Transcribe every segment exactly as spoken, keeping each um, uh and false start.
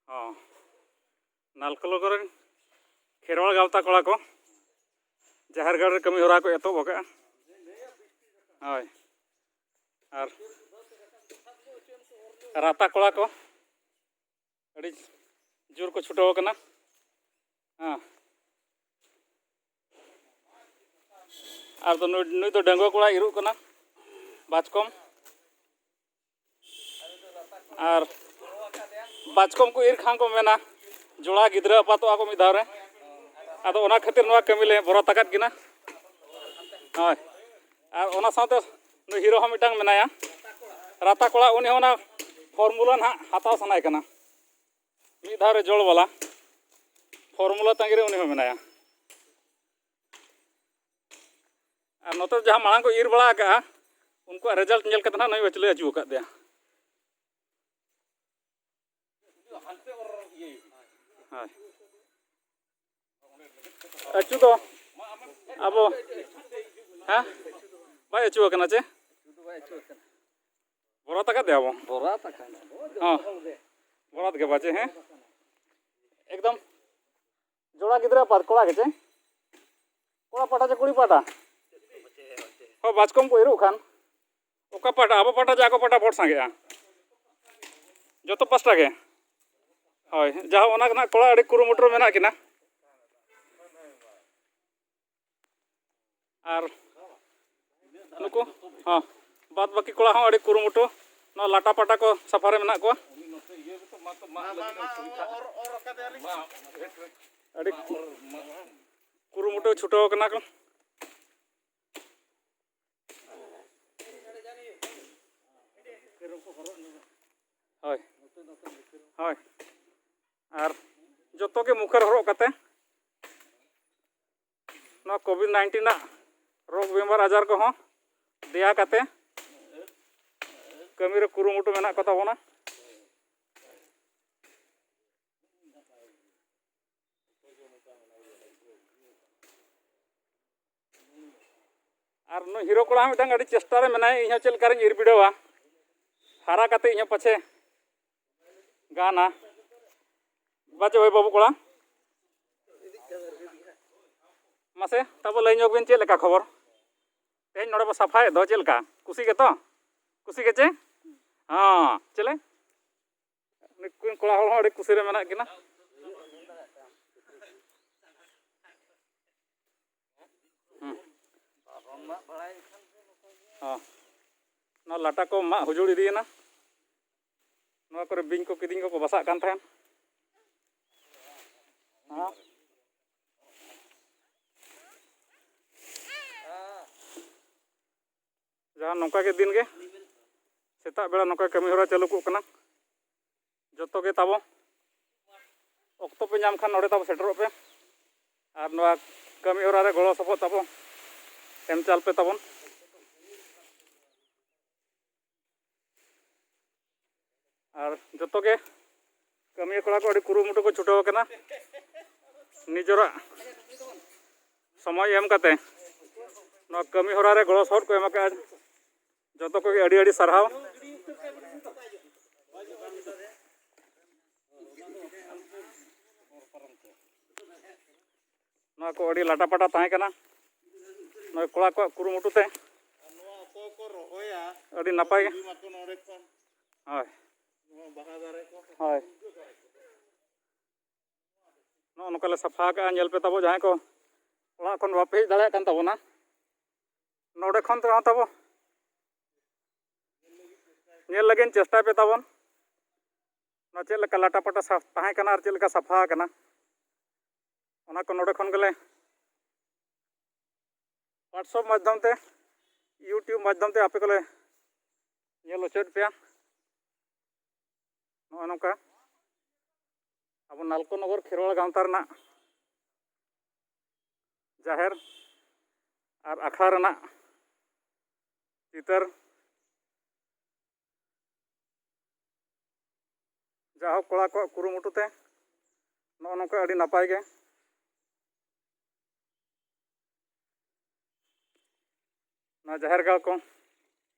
ᱦᱚᱸ, ᱱᱟᱞᱠᱚᱞ ᱠᱚᱨᱮᱱ ᱠᱷᱮᱨᱣᱟᱲ ᱜᱟᱶᱛᱟ ᱠᱚᱲᱟ ᱠᱚ ᱡᱟᱦᱮᱨ ᱜᱟᱲ ᱨᱮ ᱠᱟᱹᱢᱤ ᱦᱚᱨᱟ ᱠᱚ ᱮᱛᱚᱦᱚᱵ ᱟᱠᱟᱫᱼᱟ᱾ ᱦᱳᱭ, ᱟᱨ ᱨᱟᱛᱟ ᱠᱚᱲᱟ ᱠᱚ ᱟᱹᱰᱤ ᱡᱳᱨ ᱠᱚ ᱪᱷᱩᱴᱟᱹᱣ ᱟᱠᱟᱱᱟ᱾ ᱦᱮᱸ, ᱟᱨ ᱫᱚ ᱱᱩᱭ, ᱱᱩᱭ ᱫᱚ ᱰᱟᱺᱜᱩᱣᱟᱹ ᱠᱚᱲᱟ ᱤᱨᱚᱜ ᱠᱟᱱᱟ ᱵᱟᱪᱠᱚᱢ᱾ ᱟᱨ ᱵᱟᱪᱠᱚᱢ ᱠᱚ ᱤᱨ ᱠᱷᱟᱱ ᱠᱚ ᱢᱮᱱᱟ, "ᱡᱚᱲᱟ ᱜᱤᱫᱽᱨᱟᱹ ᱟᱯᱟᱛᱚᱜᱼᱟ ᱠᱚ ᱢᱤᱫ ᱫᱷᱟᱣ ᱨᱮ", ᱟᱫᱚ ᱚᱱᱟ ᱠᱷᱟᱹᱛᱤᱨ ᱱᱚᱣᱟ ᱠᱟᱹᱢᱤ ᱞᱮ ᱵᱚᱨᱟᱛ ᱟᱠᱟᱫ ᱠᱤᱱᱟ᱾ ᱦᱳᱭ, ᱟᱨ ᱚᱱᱟ ᱥᱟᱶᱛᱮ ᱱᱩᱭ ᱦᱤᱨᱳ ᱦᱚᱸ ᱢᱤᱫᱴᱟᱝ ᱢᱮᱱᱟᱭᱟ, ᱨᱟᱛᱟ ᱠᱚᱲᱟ, ᱩᱱᱤ ᱦᱚᱸ ᱚᱱᱟ ᱯᱷᱚᱨᱢᱩᱞᱟ ᱱᱟᱦᱟᱜ ᱦᱟᱛᱟᱣ ᱥᱟᱱᱟᱭᱮ ᱠᱟᱱᱟ᱾ ᱢᱤᱫ ᱫᱷᱟᱣ ᱨᱮ ᱡᱚᱲ ᱵᱟᱞᱟ ᱯᱷᱚᱨᱢᱩᱞᱟ ᱛᱟᱺᱜᱤ ᱨᱮ ᱩᱱᱤ ᱦᱚᱸ ᱢᱮᱱᱟᱭᱟ᱾ ᱟᱨ ᱱᱚᱛᱮ ᱡᱟᱦᱟᱸ ᱢᱟᱲᱟᱝ ᱠᱚ ᱤᱨ ᱵᱟᱲᱟ ᱟᱠᱟᱜᱼᱟ, ᱩᱱᱠᱩᱣᱟᱜ ᱨᱮᱡᱟᱞᱴ ᱧᱮᱞ ᱠᱟᱛᱮ ᱱᱟᱦᱟᱜ ᱱᱩᱭ ᱵᱟᱹᱪᱞᱟᱹᱭ ᱟᱹᱪᱩ ᱟᱠᱟᱫ ᱛᱟᱭᱟ᱾ ᱦᱳᱭ, ᱟᱹᱪᱩ ᱫᱚ ᱟᱵᱚ, ᱦᱮᱸ, ᱵᱟᱭ ᱟᱹᱪᱩ ᱟᱠᱟᱱᱟ ᱪᱮ? ᱵᱚᱨᱟᱛ ᱟᱠᱟᱫ ᱫᱮᱭᱟ ᱵᱚᱱ᱾ ᱵᱚᱨᱟᱛ ᱟᱠᱟᱱᱟ᱾ ᱦᱚᱸ᱾ ᱵᱚᱨᱟᱛ ᱜᱮ ᱵᱟᱪᱮ, ᱦᱮᱸ? ᱮᱠᱫᱚᱢ ᱡᱚᱲᱟ ᱜᱤᱫᱽᱨᱟᱹ ᱟᱯᱟᱛ ᱠᱚᱲᱟ ᱜᱮ ᱪᱮ? ᱠᱚᱲᱟ ᱯᱟᱦᱴᱟ ᱪᱮ ᱠᱩᱲᱤ ᱯᱟᱦᱴᱟ? ᱦᱚᱸ, ᱵᱟᱪᱠᱚᱢ ᱠᱚ ᱤᱨᱚᱜ ᱠᱷᱟᱱ ᱚᱠᱟ ᱯᱟᱦᱴᱟ? ᱟᱵᱚ ᱯᱟᱦᱴᱟ ᱪᱮ ᱟᱠᱚ ᱯᱟᱦᱴᱟ ᱵᱷᱳᱴ ᱥᱟᱸᱜᱮᱜᱼᱟ? ᱡᱚᱛᱚ ᱯᱟᱥᱴᱟ ᱜᱮ᱾ ᱦᱳᱭ, ᱡᱟᱦᱟᱸ ᱚᱱᱟ ᱜᱮ ᱱᱟᱦᱟᱜ ᱠᱚᱲᱟ ᱟᱹᱰᱤ ᱠᱩᱨᱩᱢᱩᱴᱩ ᱨᱮ ᱢᱮᱱᱟᱜ ᱠᱤᱱᱟ᱾ ᱟᱨ ᱱᱩᱠᱩ ᱦᱚᱸ, ᱵᱟᱫ ᱵᱟᱹᱠᱤ ᱠᱚᱲᱟ ᱦᱚᱸ ᱟᱹᱰᱤ ᱠᱩᱨᱩᱢᱩᱴᱩ, ᱱᱚᱣᱟ ᱞᱟᱴᱟ ᱯᱟᱴᱟ ᱠᱚ ᱥᱟᱯᱷᱟ ᱨᱮ ᱢᱮᱱᱟᱜ ᱠᱚᱣᱟ᱾ ᱟᱹᱰᱤ ᱠᱩᱨᱩᱢᱩᱴᱩ ᱪᱷᱩᱴᱟᱹᱣ ᱠᱟᱱᱟ ᱠᱚ᱾ ᱦᱳᱭ, ᱦᱳᱭ᱾ ᱟᱨ ᱡᱚᱛᱚ ᱜᱮ ᱢᱩᱠᱷᱟᱹᱨ ᱦᱚᱨᱚᱜ ᱠᱟᱛᱮ ᱱᱚᱣᱟ ᱠᱳᱵᱷᱤᱰ ᱱᱟᱭᱤᱱᱴᱤᱱ ᱨᱮᱱᱟᱜ ᱨᱳᱜᱽ ᱵᱤᱢᱟᱨ ᱟᱡᱟᱨ ᱠᱚᱦᱚᱸ ᱫᱮᱭᱟ ᱠᱟᱛᱮ ᱠᱟᱹᱢᱤ ᱨᱮ ᱠᱩᱨᱩᱢᱩᱴᱩ ᱢᱮᱱᱟᱜ ᱠᱚ ᱛᱟᱵᱚᱱᱟ᱾ ᱟᱨ ᱱᱩᱭ ᱦᱤᱨᱳ ᱠᱚᱲᱟ ᱦᱚᱸ ᱢᱤᱫᱴᱟᱝ ᱟᱹᱰᱤ ᱪᱮᱥᱴᱟ ᱨᱮ ᱢᱮᱱᱟᱭᱟ, ᱤᱧ ᱦᱚᱸ ᱪᱮᱫ ᱞᱮᱠᱟ ᱨᱤᱧ ᱤᱨ ᱵᱤᱰᱟᱹᱣᱟ, ᱦᱟᱨᱟ ᱠᱟᱛᱮ ᱤᱧ ᱦᱚᱸ ᱯᱟᱪᱷᱮ ᱜᱟᱱᱟ᱾ ᱵᱟᱪᱮ ᱦᱳᱭ ᱵᱟᱹᱵᱩ ᱠᱚᱲᱟ, ᱢᱟᱥᱮ ᱛᱟᱵᱚ ᱞᱟᱹᱭ ᱧᱚᱜ ᱵᱤᱱ, ᱪᱮᱫ ᱞᱮᱠᱟ ᱠᱷᱚᱵᱚᱨ? ᱛᱮᱦᱮᱧ ᱱᱚᱰᱮ ᱵᱚ ᱥᱟᱯᱷᱟᱭᱮᱫ ᱫᱚ, ᱪᱮᱫ ᱞᱮᱠᱟ? ᱠᱩᱥᱤ ᱜᱮᱛᱚ? ᱠᱩᱥᱤ ᱜᱮᱪᱮ? ᱦᱚᱸ, ᱪᱮᱞᱮ? ᱱᱩᱠᱤᱱ ᱠᱚᱲᱟ ᱦᱚᱲ ᱦᱚᱸ ᱟᱹᱰᱤ ᱠᱩᱥᱤ ᱨᱮ ᱢᱮᱱᱟᱜ ᱠᱤᱱᱟ᱾ ᱦᱩᱸ᱾ ᱦᱚᱸ᱾ ᱱᱚᱣᱟ ᱞᱟᱴᱟ ᱠᱚ ᱢᱟᱜ ᱦᱩᱡᱩᱲ ᱤᱫᱤᱭᱮᱱᱟ᱾ ᱱᱚᱣᱟ ᱠᱚᱨᱮ ᱵᱤᱧ ᱠᱚ ᱠᱤᱫᱤᱧ ᱠᱚᱠᱚ ᱵᱟᱥᱟᱜ ᱠᱟᱱ ᱛᱟᱦᱮᱸᱱ᱾ ᱦᱮᱸ᱾ ᱡᱟᱦᱟᱸ ᱱᱚᱝᱠᱟ ᱜᱮ ᱫᱤᱱ ᱜᱮ ᱥᱮᱛᱟᱜ ᱵᱮᱲᱟ ᱱᱚᱝᱠᱟ ᱠᱟᱹᱢᱤ ᱦᱚᱨᱟ ᱪᱟᱹᱞᱩ ᱠᱚᱜ ᱠᱟᱱᱟ᱾ ᱡᱚᱛᱚ ᱜᱮ ᱛᱟᱵᱚ ᱚᱠᱛᱚ ᱯᱮ ᱧᱟᱢ ᱠᱷᱟᱱ ᱱᱚᱰᱮ ᱛᱟᱵᱚ ᱥᱮᱴᱮᱨᱚᱜ ᱯᱮ ᱟᱨ ᱱᱚᱣᱟ ᱠᱟᱹᱢᱤ ᱦᱚᱨᱟ ᱨᱮ ᱜᱚᱲᱚ ᱥᱚᱯᱚᱦᱚᱫ ᱛᱟᱵᱚ ᱮᱢ ᱪᱟᱞ ᱯᱮ ᱛᱟᱵᱚᱱ᱾ ᱟᱨ ᱡᱚᱛᱚ ᱜᱮ ᱠᱟᱹᱢᱤᱭᱟᱹ ᱠᱚᱲᱟ ᱠᱚ ᱟᱹᱰᱤ ᱠᱩᱨᱩᱢᱩᱴᱩ ᱠᱚ ᱪᱷᱩᱴᱟᱹᱣ ᱟᱠᱟᱱᱟ, ᱱᱤᱡᱮᱨᱟᱜ ᱥᱚᱢᱚᱭ ᱮᱢ ᱠᱟᱛᱮ ᱱᱚᱣᱟ ᱠᱟᱹᱢᱤ ᱦᱚᱨᱟ ᱨᱮ ᱜᱚᱲᱚ ᱥᱚᱦᱚᱫ ᱠᱚ ᱮᱢ ᱟᱠᱟᱫᱼᱟ᱾ ᱡᱚᱛᱚ ᱠᱚᱜᱮ ᱟᱹᱰᱤ ᱟᱹᱰᱤ ᱥᱟᱨᱦᱟᱣ᱾ ᱱᱚᱣᱟ ᱠᱚ ᱟᱹᱰᱤ ᱞᱟᱴᱟᱯᱟᱴᱟ ᱛᱟᱦᱮᱸ ᱠᱟᱱᱟ᱾ ᱱᱚᱜᱼᱚᱭ ᱠᱚᱲᱟ ᱠᱚᱣᱟᱜ ᱠᱩᱨᱩᱢᱩᱴᱩ ᱛᱮ ᱟᱹᱰᱤ ᱱᱟᱯᱟᱭ ᱜᱮ᱾ ᱦᱳᱭ᱾ ᱦᱳᱭ᱾ ᱱᱚᱜᱼᱚ ᱱᱚᱝᱠᱟ ᱞᱮ ᱥᱟᱯᱷᱟ ᱟᱠᱟᱜᱼᱟ᱾ ᱧᱮᱞ ᱯᱮ ᱛᱟᱵᱚ, ᱡᱟᱦᱟᱸᱭ ᱠᱚ ᱚᱲᱟᱜ ᱠᱷᱚᱱ ᱵᱟᱯᱮ ᱦᱮᱡ ᱫᱟᱲᱮᱭᱟᱜ ᱠᱟᱱ ᱛᱟᱵᱚᱱᱟ, ᱱᱚᱰᱮ ᱠᱷᱚᱱ ᱛᱮᱦᱚᱸ ᱛᱟᱵᱚ ᱧᱮᱞ ᱞᱟᱹᱜᱤᱫ ᱪᱮᱥᱴᱟᱭ ᱯᱮ ᱛᱟᱵᱚᱱ᱾ ᱱᱚᱣᱟ ᱪᱮᱫ ᱞᱮᱠᱟ ᱞᱟᱴᱟᱯᱟᱴᱟ ᱥᱟᱯ-, ᱛᱟᱦᱮᱸ ᱠᱟᱱᱟ ᱟᱨ ᱪᱮᱫ ᱞᱮᱠᱟ ᱥᱟᱯᱷᱟ ᱟᱠᱟᱱᱟ, ᱚᱱᱟ ᱠᱚ ᱱᱚᱰᱮ ᱠᱷᱚᱱ ᱜᱮᱞᱮ WhatsApp ᱢᱟᱫᱽᱫᱷᱚᱢ ᱛᱮ, YouTube ᱢᱟᱫᱽᱫᱷᱚᱢ ᱛᱮ ᱟᱯᱮ ᱠᱚᱞᱮ ᱧᱮᱞ ᱦᱚᱪᱚᱭᱮᱫ ᱯᱮᱭᱟ᱾ ᱱᱚᱜᱼᱚᱭ ᱱᱚᱝᱠᱟ ᱟᱵᱚ ᱱᱟᱞᱠᱳ ᱱᱚᱜᱚᱨ ᱠᱷᱮᱨᱣᱟᱲ ᱜᱟᱶᱛᱟ ᱨᱮᱱᱟᱜ ᱡᱟᱦᱮᱨ ᱟᱨ ᱟᱠᱷᱲᱟ ᱨᱮᱱᱟᱜ ᱪᱤᱛᱟᱹᱨ᱾ ᱡᱟᱭᱦᱳᱠ, ᱠᱚᱲᱟ ᱠᱚᱣᱟᱜ ᱠᱩᱨᱩᱢᱩᱴᱩ ᱛᱮ ᱱᱚᱜᱼᱚ ᱱᱚᱝᱠᱟ ᱟᱹᱰᱤ ᱱᱟᱯᱟᱭ ᱜᱮ ᱱᱚᱣᱟ ᱡᱟᱦᱮᱨ ᱜᱟᱲ ᱠᱚ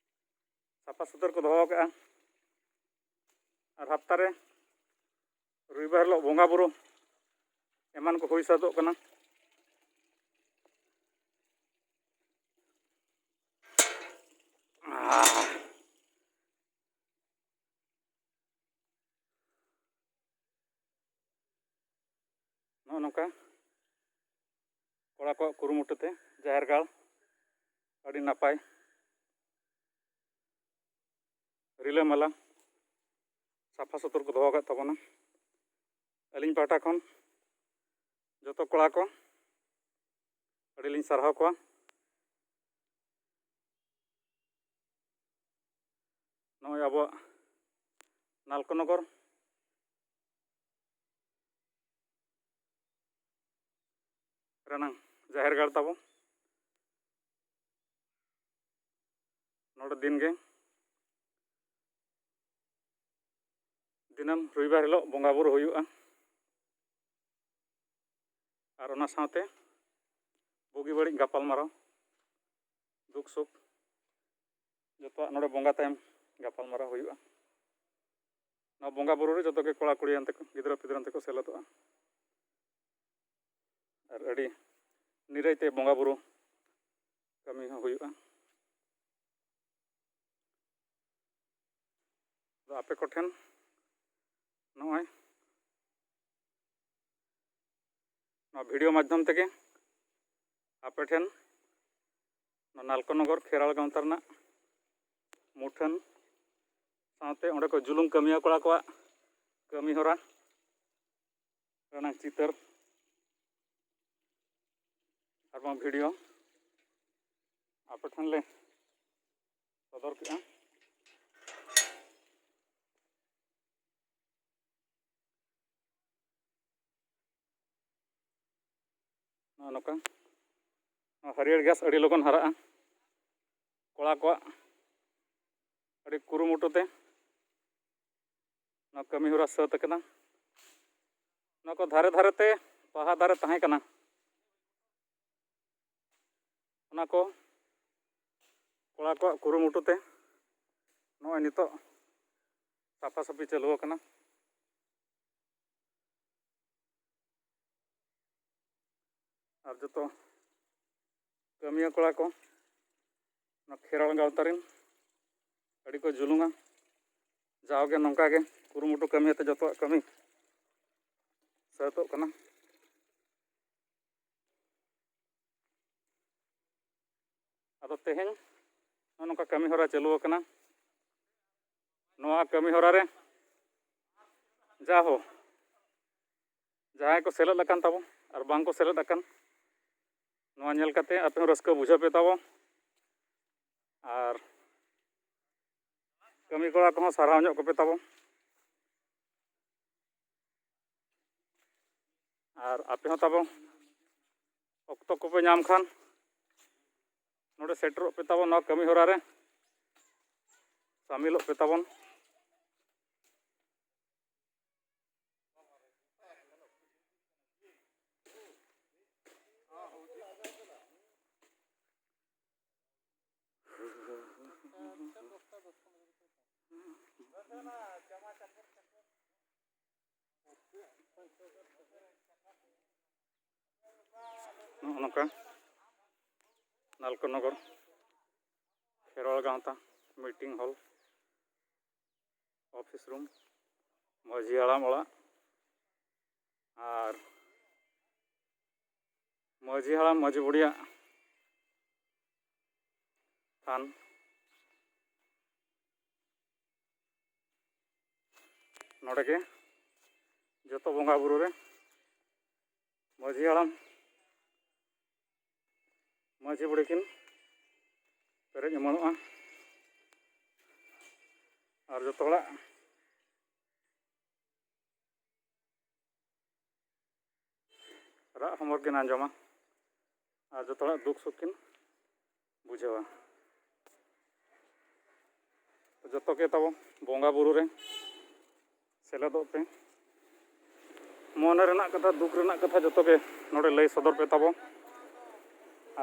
ᱥᱟᱯᱷᱟ ᱥᱩᱛᱟᱹᱨ ᱠᱚ ᱫᱚᱦᱚ ᱟᱠᱟᱫᱼᱟ᱾ ᱟᱨ ᱦᱟᱯᱛᱟ ᱨᱮ ᱨᱚᱵᱤᱵᱟᱨ ᱦᱤᱞᱳᱜ ᱵᱚᱸᱜᱟ ᱵᱩᱨᱩ ᱮᱢᱟᱱ ᱠᱚ ᱦᱩᱭ ᱥᱟᱹᱛᱚᱜ ᱠᱟᱱᱟ᱾ ᱱᱚᱜᱼᱚ ᱱᱚᱝᱠᱟ ᱠᱚᱲᱟ ᱠᱚᱣᱟᱜ ᱠᱩᱨᱩᱢᱩᱴᱩ ᱛᱮ ᱡᱟᱦᱮᱨ ᱜᱟᱲ ᱟᱹᱰᱤ ᱱᱟᱯᱟᱭ ᱨᱤᱞᱟᱹᱢᱟᱞᱟ ᱥᱟᱯᱷᱟ ᱥᱩᱛᱨᱚ ᱠᱚ ᱫᱚᱦᱚ ᱟᱠᱟᱫ ᱛᱟᱵᱚᱱᱟ᱾ ᱟᱹᱞᱤᱧ ᱯᱟᱦᱴᱟ ᱠᱷᱚᱱ ᱡᱚᱛᱚ ᱠᱚᱲᱟ ᱠᱚ ᱟᱹᱰᱤ ᱞᱤᱧ ᱥᱟᱨᱦᱟᱣ ᱠᱚᱣᱟ᱾ ᱱᱚᱜᱼᱚᱭ ᱟᱵᱚᱣᱟᱜ ᱱᱟᱞᱠᱚᱱᱚᱜᱚᱨ ᱨᱮᱱᱟᱝ ᱡᱟᱦᱮᱨ ᱜᱟᱲ ᱛᱟᱵᱚ᱾ ᱱᱚᱰᱮ ᱫᱤᱱ ᱜᱮ ᱫᱤᱱᱟᱹᱢ ᱨᱚᱵᱤᱵᱟᱨ ᱦᱤᱞᱳᱜ ᱵᱚᱸᱜᱟ ᱵᱩᱨᱩ ᱦᱩᱭᱩᱜᱼᱟ᱾ ᱟᱨ ᱚᱱᱟ ᱥᱟᱶᱛᱮ ᱵᱩᱜᱤ ᱵᱟᱹᱲᱤᱡ ᱜᱟᱯᱟᱞᱢᱟᱨᱟᱣ, ᱫᱩᱠ ᱥᱩᱠ ᱡᱚᱛᱚᱣᱟᱜ ᱱᱚᱰᱮ ᱵᱚᱸᱜᱟ ᱛᱟᱭᱚᱢ ᱜᱟᱯᱟᱞᱢᱟᱨᱟᱣ ᱦᱩᱭᱩᱜᱼᱟ᱾ ᱱᱚᱣᱟ ᱵᱚᱸᱜᱟ ᱵᱩᱨᱩ ᱨᱮ ᱡᱚᱛᱚ ᱜᱮ ᱠᱚᱲᱟ ᱠᱩᱲᱤ ᱟᱱᱛᱮ ᱠᱚ, ᱜᱤᱫᱽᱨᱟᱹ ᱯᱤᱫᱽᱨᱟᱹ ᱟᱱᱛᱮ ᱠᱚ ᱥᱮᱞᱮᱫᱚᱜᱼᱟ᱾ ᱟᱨ ᱟᱹᱰᱤ ᱱᱤᱨᱟᱹᱭ ᱛᱮ ᱵᱚᱸᱜᱟ ᱵᱩᱨᱩ ᱠᱟᱹᱢᱤ ᱦᱚᱸ ᱦᱩᱭᱩᱜᱼᱟ᱾ ᱟᱫᱚ ᱟᱯᱮ ᱠᱚᱴᱷᱮᱱ ᱱᱚᱜᱼᱚᱭ ᱱᱚᱣᱟ ᱵᱷᱤᱰᱤᱭᱳ ᱢᱟᱫᱽᱫᱷᱚᱢ ᱛᱮᱜᱮ ᱟᱯᱮ ᱴᱷᱮᱱ ᱱᱚᱣᱟ ᱱᱟᱞᱠᱚᱱᱚᱜᱚᱨ ᱠᱷᱮᱨᱣᱟᱲ ᱜᱟᱶᱛᱟ ᱨᱮᱱᱟᱜ ᱢᱩᱴᱷᱟᱹᱱ ᱥᱟᱶᱛᱮ ᱚᱸᱰᱮ ᱠᱚ ᱡᱩᱞᱩᱝ ᱠᱟᱹᱢᱤᱭᱟᱹ ᱠᱚᱲᱟ ᱠᱚᱣᱟᱜ ᱠᱟᱹᱢᱤ ᱦᱚᱨᱟ ᱨᱮᱱᱟᱜ ᱪᱤᱛᱟᱹᱨ ᱟᱨ ᱵᱟᱝ ᱵᱷᱤᱰᱤᱭᱳ ᱟᱯᱮ ᱴᱷᱮᱱ ᱞᱮ ᱥᱚᱫᱚᱨ ᱠᱮᱫᱼᱟ᱾ ᱱᱚᱜᱼᱚ ᱱᱚᱝᱠᱟ ᱱᱚᱣᱟ ᱦᱟᱹᱨᱭᱟᱹᱲ ᱜᱷᱟᱥ ᱟᱹᱰᱤ ᱞᱚᱜᱚᱱ ᱦᱟᱨᱟᱜᱼᱟ᱾ ᱠᱚᱲᱟ ᱠᱚᱣᱟᱜ ᱟᱹᱰᱤ ᱠᱩᱨᱩᱢᱩᱴᱩ ᱛᱮ ᱱᱚᱣᱟ ᱠᱟᱹᱢᱤ ᱦᱚᱨᱟ ᱥᱟᱹᱛ ᱟᱠᱟᱱᱟ᱾ ᱱᱚᱣᱟ ᱠᱚ ᱫᱷᱟᱨᱮ ᱫᱷᱟᱨᱮ ᱛᱮ ᱵᱟᱦᱟ ᱫᱟᱨᱮ ᱛᱟᱦᱮᱸ ᱠᱟᱱᱟ᱾ ᱚᱱᱟ ᱠᱚ ᱠᱚᱲᱟ ᱠᱚᱣᱟᱜ ᱠᱩᱨᱩᱢᱩᱴᱩ ᱛᱮ ᱱᱚᱜᱼᱚᱭ ᱱᱤᱛᱚᱜ ᱥᱟᱯᱷᱟ ᱥᱟᱹᱯᱷᱤ ᱪᱟᱹᱞᱩ ᱟᱠᱟᱱᱟ᱾ ᱡᱚᱛᱚ ᱠᱟᱹᱢᱤᱭᱟᱹ ᱠᱚᱲᱟ ᱠᱚ, ᱱᱚᱣᱟ ᱠᱷᱮᱨᱣᱟᱲ ᱜᱟᱶᱛᱟ ᱨᱮᱱ ᱟᱹᱰᱤ ᱠᱚ ᱡᱩᱞᱩᱝᱟ᱾ ᱡᱟᱣᱜᱮ ᱱᱚᱝᱠᱟ ᱜᱮ ᱠᱩᱨᱩᱢᱩᱴᱩ ᱠᱟᱹᱢᱤᱭᱟᱛᱮ ᱡᱚᱛᱚᱣᱟᱜ ᱠᱟᱹᱢᱤ ᱥᱟᱹᱛᱚᱜ ᱠᱟᱱᱟ᱾ ᱟᱫᱚ ᱛᱮᱦᱮᱧ ᱱᱚᱜᱼᱚ ᱱᱚᱝᱠᱟ ᱠᱟᱹᱢᱤ ᱦᱚᱨᱟ ᱪᱟᱹᱞᱩ ᱟᱠᱟᱱᱟ᱾ ᱱᱚᱣᱟ ᱠᱟᱹᱢᱤ ᱦᱚᱨᱟ ᱨᱮ ᱡᱟᱦᱳ ᱡᱟᱦᱟᱸᱭ ᱠᱚ ᱥᱮᱞᱮᱫ ᱟᱠᱟᱱ ᱛᱟᱵᱚᱱ ᱟᱨ ᱵᱟᱝ ᱠᱚ ᱥᱮᱞᱮᱫ ᱟᱠᱟᱱ, ᱱᱚᱣᱟ ᱧᱮᱞ ᱠᱟᱛᱮ ᱟᱯᱮ ᱦᱚᱸ ᱨᱟᱹᱥᱠᱟᱹ ᱵᱩᱡᱷᱟᱹᱣ ᱯᱮ ᱛᱟᱵᱚᱱ᱾ ᱟᱨ ᱠᱟᱹᱢᱤ ᱠᱚᱲᱟ ᱠᱚᱦᱚᱸ ᱥᱟᱨᱦᱟᱣ ᱧᱚᱜ ᱠᱚᱯᱮ ᱛᱟᱵᱚᱱ᱾ ᱟᱨ ᱟᱯᱮ ᱦᱚᱸ ᱛᱟᱵᱚ ᱚᱠᱛᱚ ᱠᱚᱯᱮ ᱧᱟᱢ ᱠᱷᱟᱱ ᱱᱚᱰᱮ ᱥᱮᱴᱮᱨᱚᱜ ᱯᱮ ᱛᱟᱵᱚᱱ, ᱱᱚᱣᱟ ᱠᱟᱹᱢᱤ ᱦᱚᱨᱟ ᱨᱮ ᱥᱟᱢᱤᱞᱚᱜ ᱯᱮ ᱛᱟᱵᱚᱱ᱾ ᱱᱚᱜᱼᱚ ᱱᱚᱝᱠᱟ ᱱᱟᱞᱠᱚᱱᱚᱜᱚᱨ ᱠᱷᱮᱨᱣᱟᱲ ᱜᱟᱶᱛᱟ meeting hall, office room, ᱢᱟᱹᱡᱷᱤ ᱦᱟᱲᱟᱢ ᱚᱲᱟᱜ ᱟᱨ ᱢᱟᱹᱡᱷᱤ ᱦᱟᱲᱟᱢ ᱢᱟᱹᱡᱷᱤ ᱵᱩᱲᱦᱤᱭᱟᱜ ᱛᱷᱟᱱ᱾ ᱱᱚᱰᱮ ᱜᱮ ᱡᱚᱛᱚ ᱵᱚᱸᱜᱟ ᱵᱩᱨᱩ ᱨᱮ ᱢᱟᱹᱡᱷᱤ ᱦᱟᱲᱟᱢ ᱢᱟᱹᱡᱷᱤ ᱵᱩᱲᱦᱤ ᱠᱤᱱ ᱯᱮᱨᱮᱡ ᱩᱢᱟᱹᱲᱚᱜᱼᱟ᱾ ᱟᱨ ᱡᱚᱛᱚ ᱦᱚᱲᱟᱜ ᱨᱟᱜ ᱦᱚᱢᱚᱨ ᱠᱤᱱ ᱟᱸᱡᱚᱢᱟ ᱟᱨ ᱡᱚᱛᱚ ᱦᱚᱲᱟᱜ ᱫᱩᱠ ᱥᱩᱠ ᱠᱤᱱ ᱵᱩᱡᱷᱟᱹᱣᱟ᱾ ᱡᱚᱛᱚ ᱜᱮ ᱛᱟᱵᱚ ᱵᱚᱸᱜᱟ ᱵᱩᱨᱩ ᱨᱮ ᱥᱮᱞᱮᱫᱚᱜ ᱯᱮ᱾ ᱢᱚᱱᱮ ᱨᱮᱱᱟᱜ ᱠᱟᱛᱷᱟ, ᱫᱩᱠ ᱨᱮᱱᱟᱜ ᱠᱟᱛᱷᱟ ᱡᱚᱛᱚ ᱜᱮ ᱱᱚᱰᱮ ᱞᱟᱹᱭ ᱥᱚᱫᱚᱨ ᱯᱮ ᱛᱟᱵᱚ᱾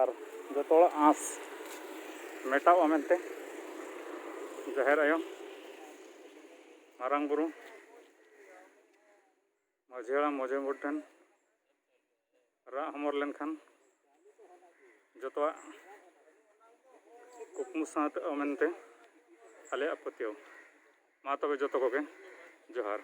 ᱟᱨ ᱡᱚᱛᱚ ᱦᱚᱲᱟᱜ ᱟᱸᱥ ᱢᱮᱴᱟᱣᱚᱜᱼᱟ ᱢᱮᱱᱛᱮ ᱡᱟᱦᱮᱨ ᱟᱭᱳ, ᱢᱟᱨᱟᱝ ᱵᱩᱨᱩ, ᱢᱟᱹᱡᱷᱤ ᱦᱟᱲᱟᱢ, ᱢᱟᱹᱡᱷᱤ ᱵᱩᱲᱦᱤ ᱴᱷᱮᱱ ᱨᱟᱜ ᱦᱚᱢᱚᱨ ᱞᱮᱱᱠᱷᱟᱱ ᱡᱚᱛᱚᱣᱟᱜ ᱠᱩᱠᱢᱩ ᱥᱟᱶᱛᱮ ᱢᱮᱱᱛᱮ ᱟᱞᱮᱭᱟᱜ ᱯᱟᱹᱛᱭᱟᱹᱣ᱾ ᱢᱟ ᱛᱚᱵᱮ ᱡᱚᱛᱚ ᱠᱚᱜᱮ ᱡᱚᱦᱟᱨ᱾